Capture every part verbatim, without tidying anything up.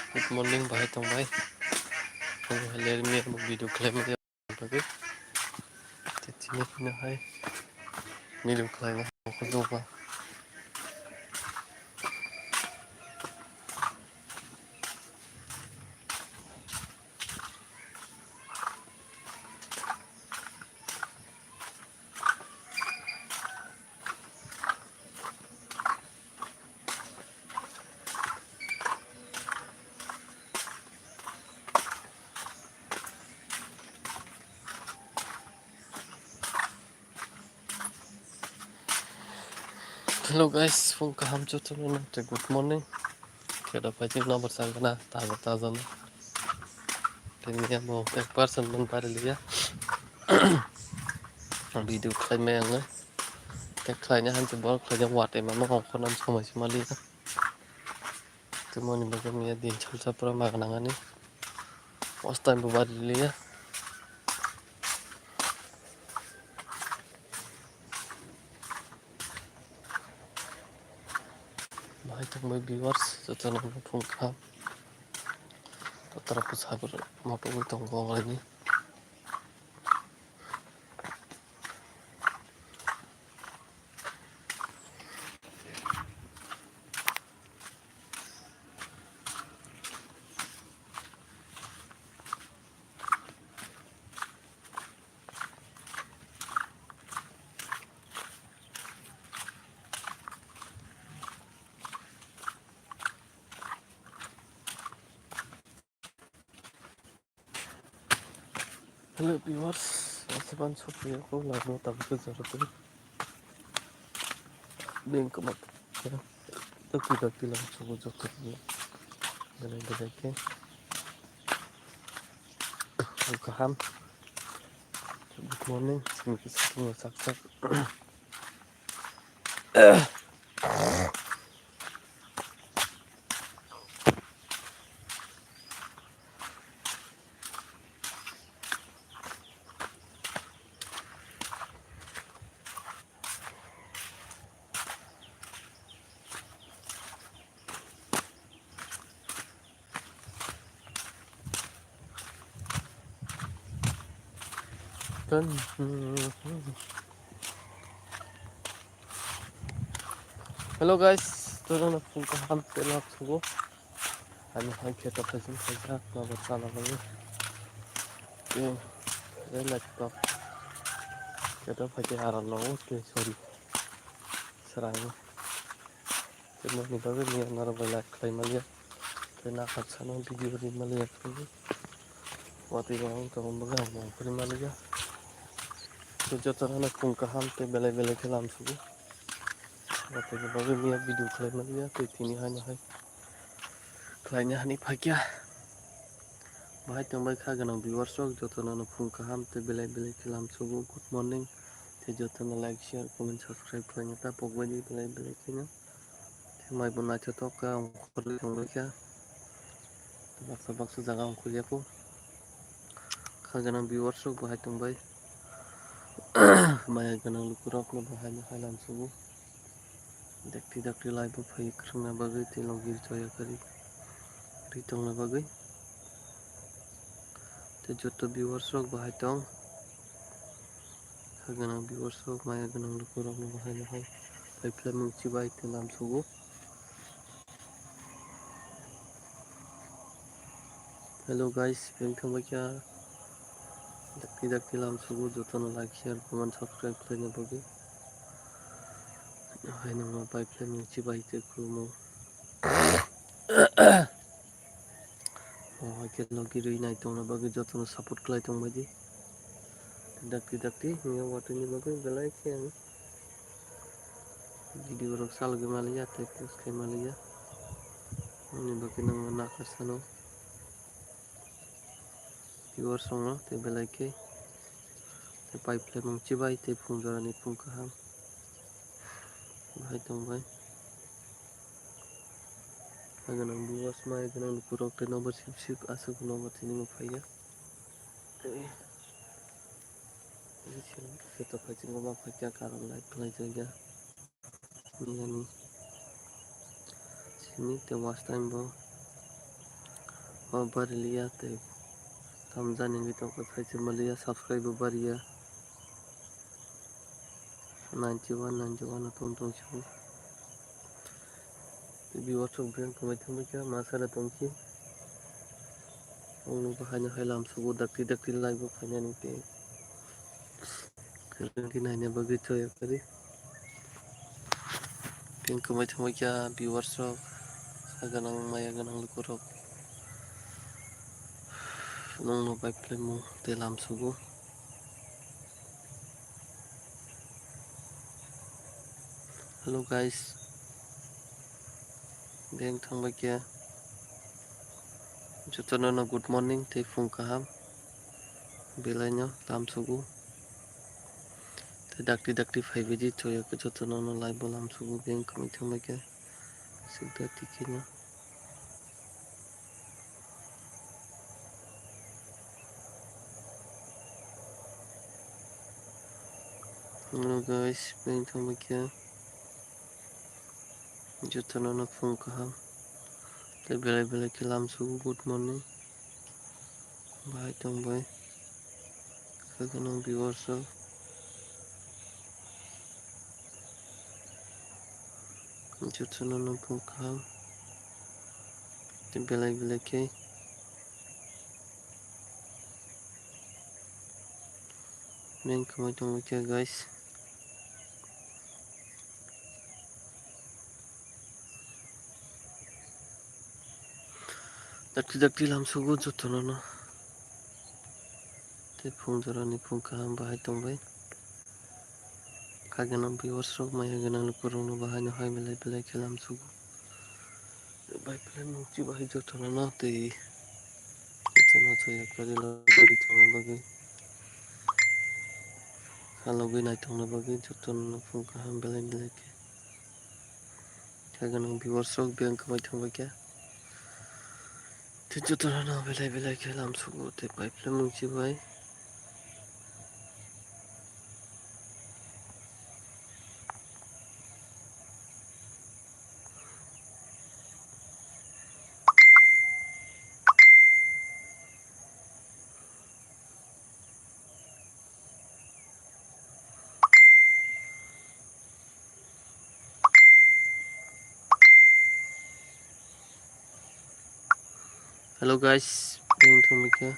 Good morning, bahai tong bai. Ang hai ler mi amo video khlai ma bagwi. Te tini hino hai video khlai ma khuluma. Hello guys, phung kaham jotono no tei good morning. Khe da phai tini number sang kana taja taja no. Tini amo ek percent man pari liya. Video khlai mai ang. Te khlai ni han te bol khlai ni watwi ma no hong khornam samai se ma liya. Te moni bagwi miya din salsa pura magna nangani. First time bo bari liya. Bahai tongbai viewers, jotono no phung kaham. Totara pusa motor wi tongo wnglaini. Hello viewers, asaban sopri ako labo tabuk jora twi. Beng kama. Doki doki lang sugu joto ni. Belai belai ke. Ang kaham. Good morning. Sini ke sini sak sak. Hello guys, jotono phung kaham tei lak sugo. Ani hai khe to khaising khaisa ma bo chana bagwi. Tei tei laptop khe to phai tei aram no tei sorry. Srang. Tei moni bagwi ni norok bai like khlai manya. Tei nakhar sano video ri manya. Watwi rok wng tongma bagwi ang mung phuri manya. Tei jotono phung kaham tei belai belai khe lam sugo. Watwi rok bagwi miya video khlai manya. Tei tini haino hai khlaina hani phaikya. Bahai tongbai kha gwnang viewers rok jotono no phung kaham tei belai belai khe lam sugo. Good morning. Tei jotono like, share, comment, subscribe khlaina ta pokbai di belai belai kheno. Tei mai bo naithotok kha ongkhorwi tongbai kha. Baksa baksa jaga ongkhorya kho. Kha gwnang viewers rok bahai tongbai. Maya gwnang lukurok no bahai no hai lam sugo. Dakti dakti live o phai kwrwngna bagwi tei logi rwchapya kari ri tongna bagwi. Tei joto viewers rok bahai tong. Kha gwnang viewers rok, maya gwnang lukurok no bahai no hai phai phlai mung chibai tei lam sugo. Hello guys, beng thangbai kha. Dakti dakti lam sugo jotono like, share, comment, subscribe khlaina bagwi. Hai nangma bai khlai mung chibai tei khulumo. Mo hai khe logi rwi nai tongna bagwi jotono support khlai tongbai di. Dakti dakti nini watwi ni bagwi belai khe ang video rok salogwi maliya tei post khai maliya. Ani bagwi nangma nakhar sano. Viewers rokno tei belai khe tei pai phlai mung chibai tei phung jorani phung kaham bahai tongbai. Hai gwnang viewers, mai gwnang lukurok tei nobo sip sip aswk nobo tini bo phaiya. Tei joto phaichingma phaikha karon light khlaijakya. Nini simi tei watch time bo O bariliya tei tamjani wngwi tongkha, khaisa maliya, subscribe bo bariya. Ninety one, ninety one o tong tong sio. Tei viewer rok beng kwmai thangbai kha, ma sana tongsi. Ongno bo haino hai lamsugo, dakti dakti live o phainani tei. Kwrwngwi naina bagwi choya kwrwi. Tei wngkha mai thangbai kha viewers rok, sa gwnang maya gwnang lukurok. Nwngno bai phlaimung tei lamsugo. Hello guys, beng thangbai kha. Jotono no good morning tei phung kaham. Belai no lamsugo. Tei dakti dakti phaibaidi choya khe jotono no live o lamsugo, beng kwmai thangbai khe sikda tikino. Hello guys, beng thangbai khe. Jotono no phung kaham. Tei belai belai khe lamsugo, good morning. Bahai tongbai. Kha gwnang viewers rok. Jotono no phung kaham. Tei belai belai khe. Beng kwmai tongbai kha guys. Dakti dakti lamsugo jotono no. Tei phung jorani phung kaham bahai tongbai. Kha gwnang viewers rok, maya gwnang lukurokno bahaino hai belai belai khe lamsugo. Bai phlaimung chibai jotono no tei jotono choya kwrwi logwi tongna bagwi, kha logwi naithokna bagwi jotono no phung kaham belai belai khe. Kha gwnang viewers rok beng kwmai thangbai kha. Tei jotono no belai belai khe lamsugo tei bai phlaimung chibai. Hello guys, beng thangbai kha.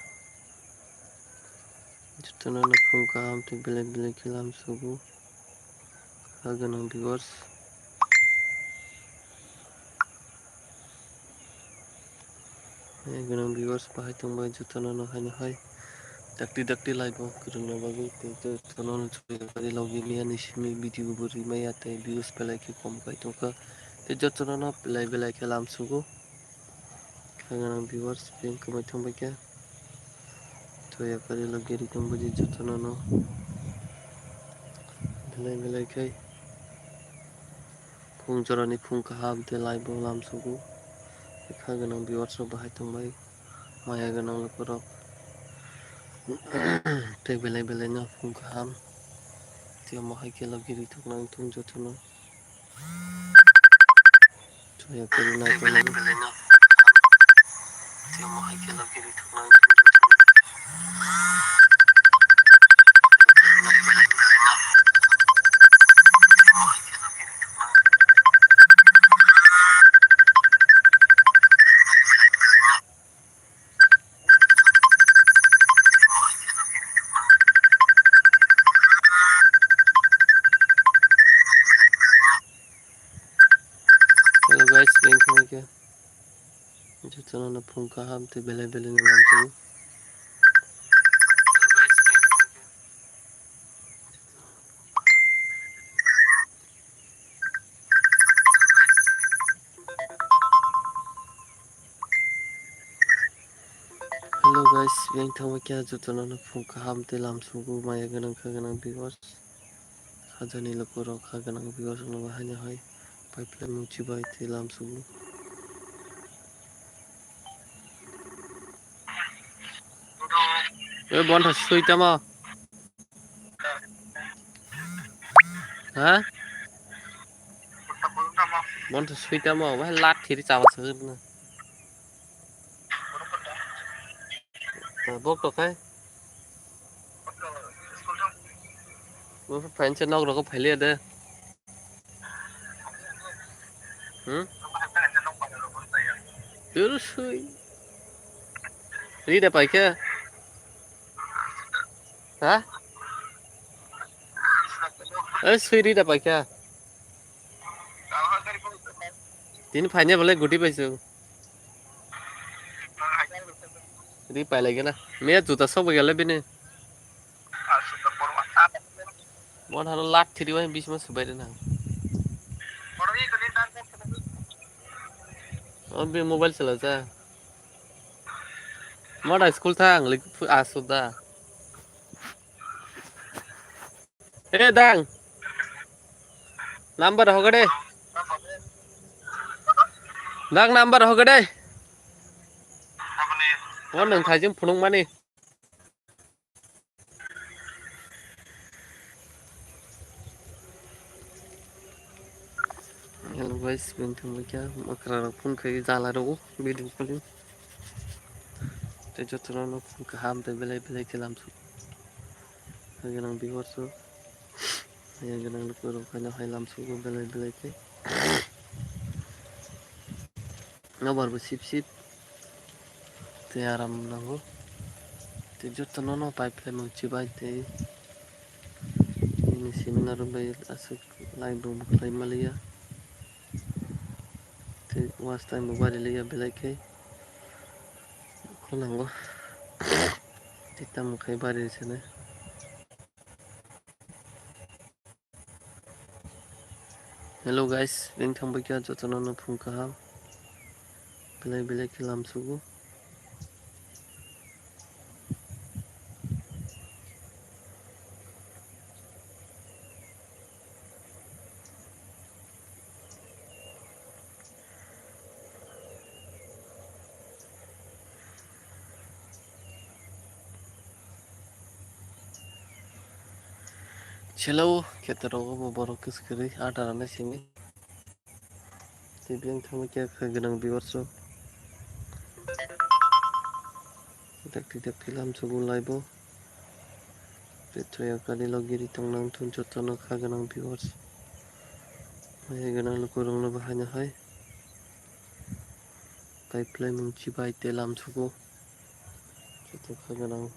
Jotono no phung kaham tei belai belai khe lamsugo. Kha gwnang viewers. Hai gwnang viewers bahai tongbai jotono no haino hai dakti dakti live o kwrwngna bagwi tei jotono no chubui logi miyani simi video bo rimaya tei views belai khe kom kai tongkha tei jotono no belai belai khe lamsugo. Kha gwnang viewers beng kwmai thangbai kha. Choya kwrwi logwi ri tongbaidi jotono no belai belai khe. Phung jorani phung kaham tei live o lamsugo. Kha gwnang viewers rok bahai tongbai, maya gwnang lukurok tei belai belai no phung kaham tei omo hai khe logi rithok nang thung jotono. Choya kwrwi nai tonglaio. Hello guys, beng thangbai kha. Jotono no phung kaham tei belai belai no lamsugo. Hello guys, beng thangbai kha jotono no phung kaham tei lamsugo, maya gwnang kha gwnang viewers. Hajani lukurok kha gwnang viewers rokno bo haino hai pipeline mung chibai tei lamsugo. Oi, bontha swi tamo? Ha? Bontha swi tamo? Wah, lat thiri chawa swi na. Bok to khai. Bo phainse nok rogo phailiya de. Hmm? Dur sui. Ri da paikha. Ha? Ei sui ri da paikha. Tini phaine bole guti paisu. Ri pailai gana. Miya juta sok bai gale bini. Mon haro lat thiri wai bisma subai de nang. O bi mobile sela ja. Mada school thang lik asu da. Eh, dang. Number hogade. Dang number hogade. Phone nang thaijing phunuk mani. Hello guys, bini thangbai kha makra rok phone khai jala rok video calling. Tei jotono no phone kaham tei belai belai khe lamsu. Hai gwnang viewers rok, hai gwnang luku rok haino hai lamsu belai belai khe. Nobar bo sip sip tei aram nango. Tei jotono no pipe khlaimung chibai tei nini simi norok bai aswk live bo khlai maliya. Tei watch time bo bari liya belai khe khwnango. Tei tamo khai bari se nai. Hello guys, bini thangbai kha jotono no phung kaham. Belai belai khe lamsugo. Chelo kheto rogo bo borok kwswk kwrwi adarani simi. Tei biyang thangwi khe kha gwnang viewers rok. Dak twi dak twi lamsugo live o. Tei thwiya kani logi ri tong nang thun jotono kha gwnang viewers. Hai gwnang lukurokno bo haino hai. Pipeline nung chibai tei lamsugo. Joto kha gwnang,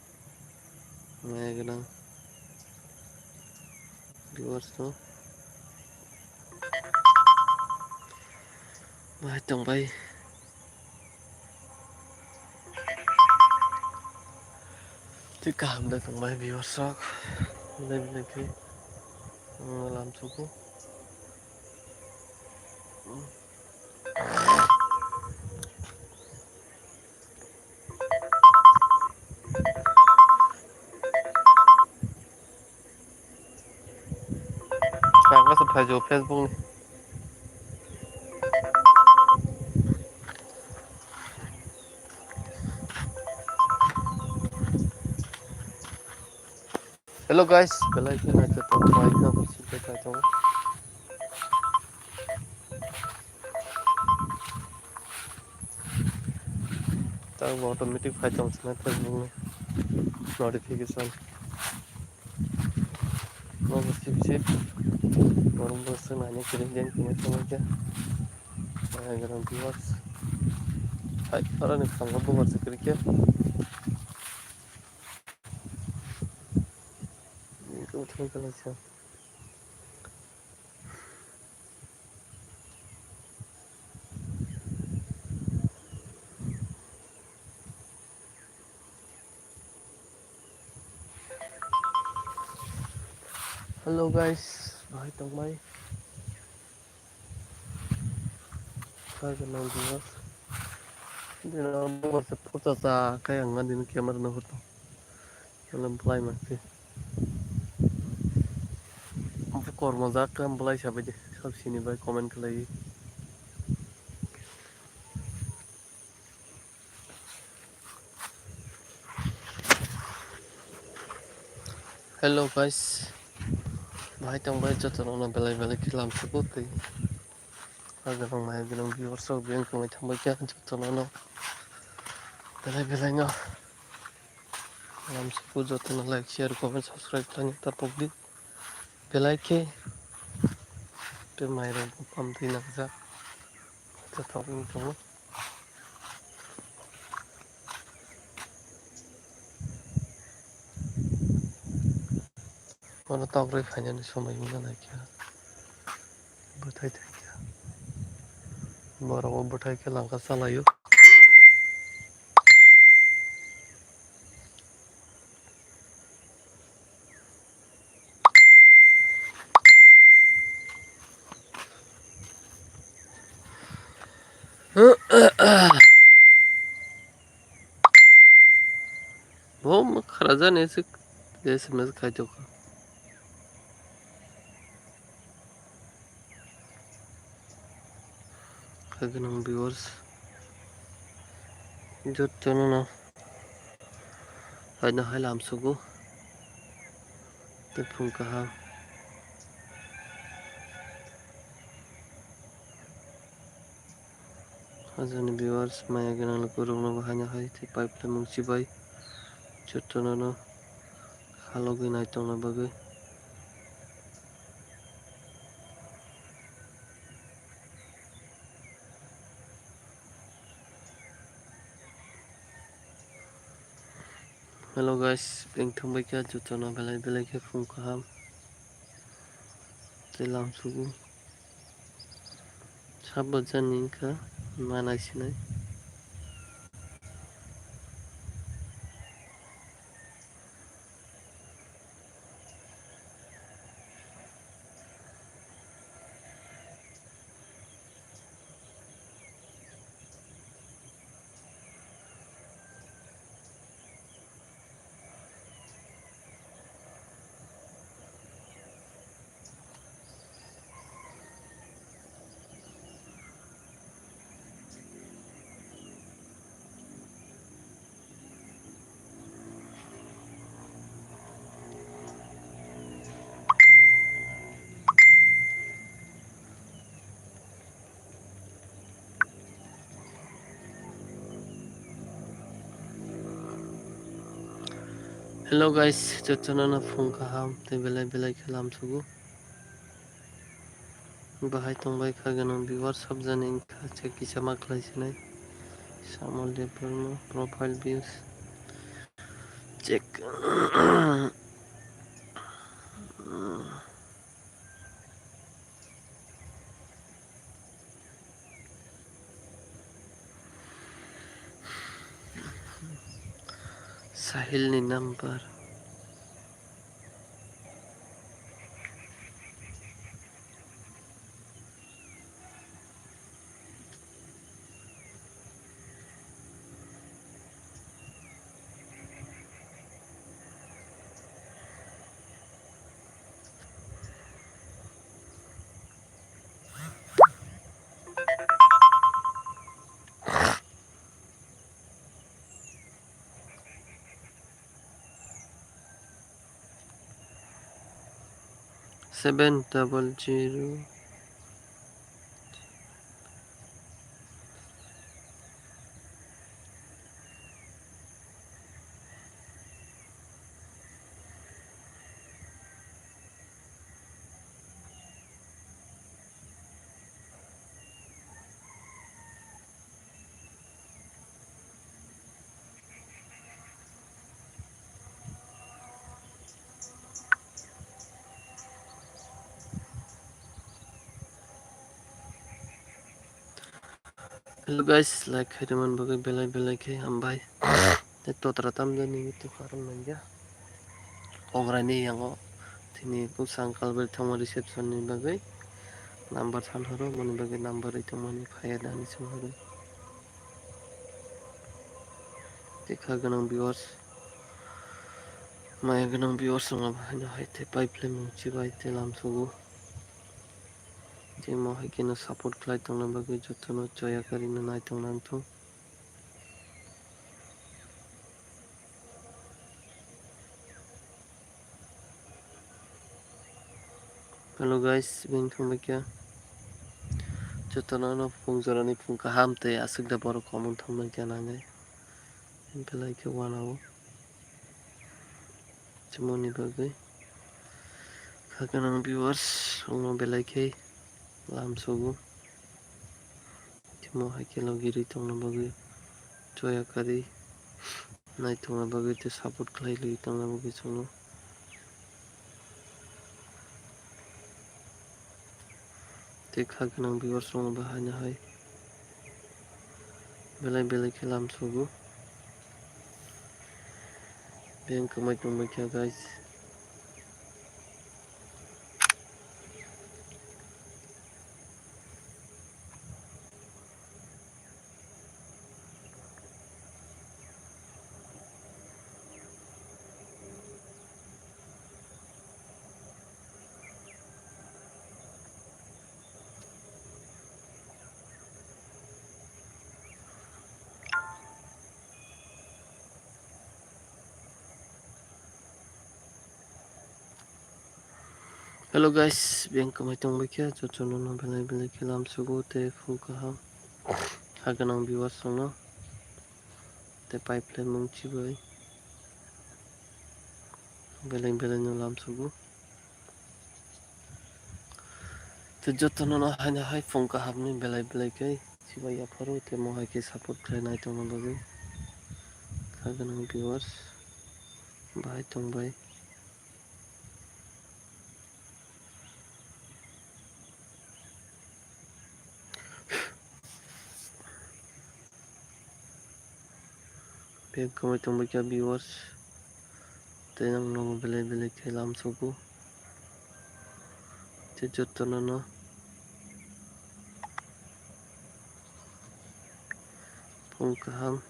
maya gwnang viewers no. Bahai tongbai. Tei kaham de tongbai viewers rok. Belai belai khe, mm, lamsugo. Tangka se phaijo Facebook ni. Hello guys, belai khe naithotok bai kha, sibai kha tongo. Tang bo automatic phai tong sina Facebook ni notification. Nobo sip sip. Borok bo se nani kwrwi jeng tongwi tongwi khe. Hai gwnang viewers. Hai, oro ni thango bubar se kwrwi khe. Thank you, thank you. Hello guys, bahai tongmai. Kha gwnang viewers. Dino bubar se photo cha khe ang dino camera no hoto. Hello, belai mangsi. Kormo jak khe belai sabai de, sab sini bai comment khlai. Hello guys, bahai tongbai jotono no belai belai khe lamsugo tei. Agarang mai gwnang viewers rok biyang tongwi thangbai khe jotono no belai belai no. Lamsuku jotono like, share, comment, subscribe khlaina tapokdi. Belai khe tei mairok buphang twi nakjak. Joto wng tongo. Bono tok rwi phainani somoi wngna nai kha. Bwthai thai kha. Borok bo bwthai khe langka chalaio. Bo khara jani se S M S khai tongkha. Kha gwnang viewers, jotono no haino hai lamsugo tei phung kaham. Hajani viewers, maya gwnang lukurokno bo haino hai tei pipe mungsi bai jotono no halogwi naitongna bagwi. Hello guys, beng thangbai kha jotono belai belai khe phung kaham tei lamsugo. Sabo jani wngkha manai sinai. Hello guys, jotono no phung kaham tei belai belai khe lamsugo. Bahai tongbai kha gwnang viewers, sabjani wngkha che kisa ma khlai sinai. Samol Debbarma profile views check. Sahil ni number. Seven double zero. Hello guys, like khairokmani bagwi belai belai khe hambai. Tei totra tamjani YouTube karon manya. Ograni yango tini bwsang kalbari thangma reception ni bagwi number sanhoro, moni bagwi number ri tongmani phaiya dani sanhoro. Tei kha gwnang viewers, maya gwnang viewers wngma haino hai tei pipe lamung chibai tei lamsugo. Tei mo hai kheno support khlai tongna bagwi jotono choya karino nai tongna wngthung. Hello guys, bini thangbai khe jotono no phung jorani phung kaham tei aswk da borok comment thangbai khe nangnai. Belai khe wanao. Simoni bagwi kha gwnang viewers rokno belai khe lam sugo. Timo hai khe logi rwi tongna bagwi choya kari nai tongna bagwi tei support khlai rwi tongna bagwi chwngno. Tei kha gwnang viewers rokno bo haino hai belai belai khe lam sugo. Beng kwmai tongbai kha guys. Hello guys, beng kwmai tongbai khe jotono no belai belai khe lam sugo tei phung kaham ha gwnang viewers rokno tei pipeline mung chibai belai belai no lam sugo. Tei jotono no haino hai phung kaham ni belai belai khe chibai yapharo tei mo hai khe support khlai nai tongna bagwi kha gwnang viewers bahai tongbai. Beng kwmai tongbai kha viewers. Tei ang nogo belai belai khe lam sugo. Tei jotono no phung kaham.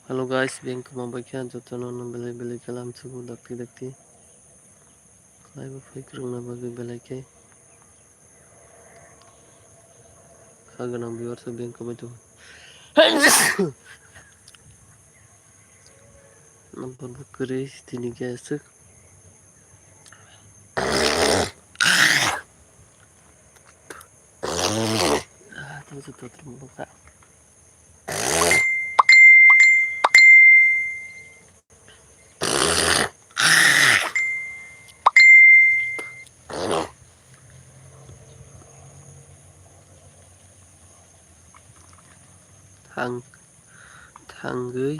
Hello guys, beng kwma bai khe jotono no belai belai khe lam sugo dakti dakti. Khlai bo phai kwrwngna bagwi belai khe kha gwnang viewers rok beng kwmai tongo. Number bo kwrwi tini khe aswk. Ah, tamo se totor mo kha. Thang, thangwi.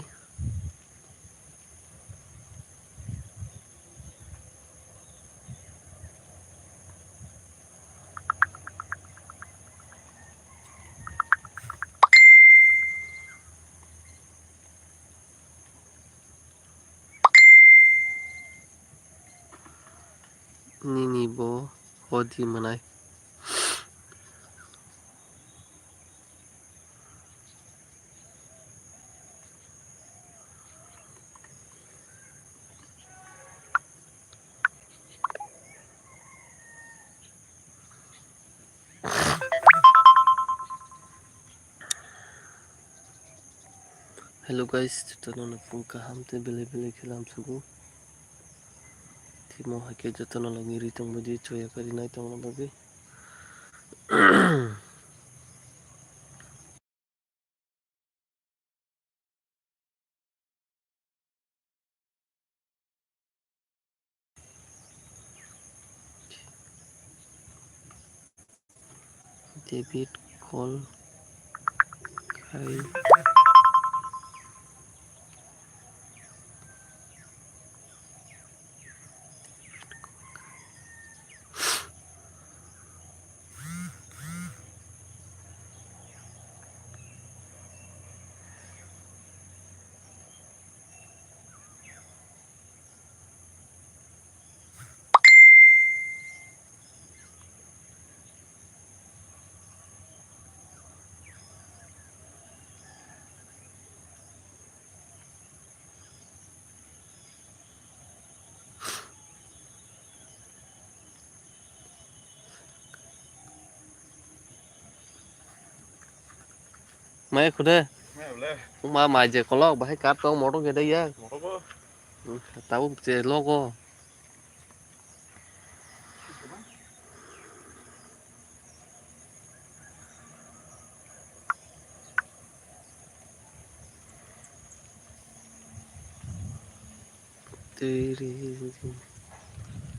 Nini bo hodi mwnai. Hello guys, jotono no phung kaham tei belai belai khe lam sugo. Timo hai khe jotono logi ri tong bidi choya kari nai tongna bagwi. David call khai. Maya khude. Uma mai je kolok bahai kar tong motor gede ya. Motor ko. Tabuk je logo. Tiri.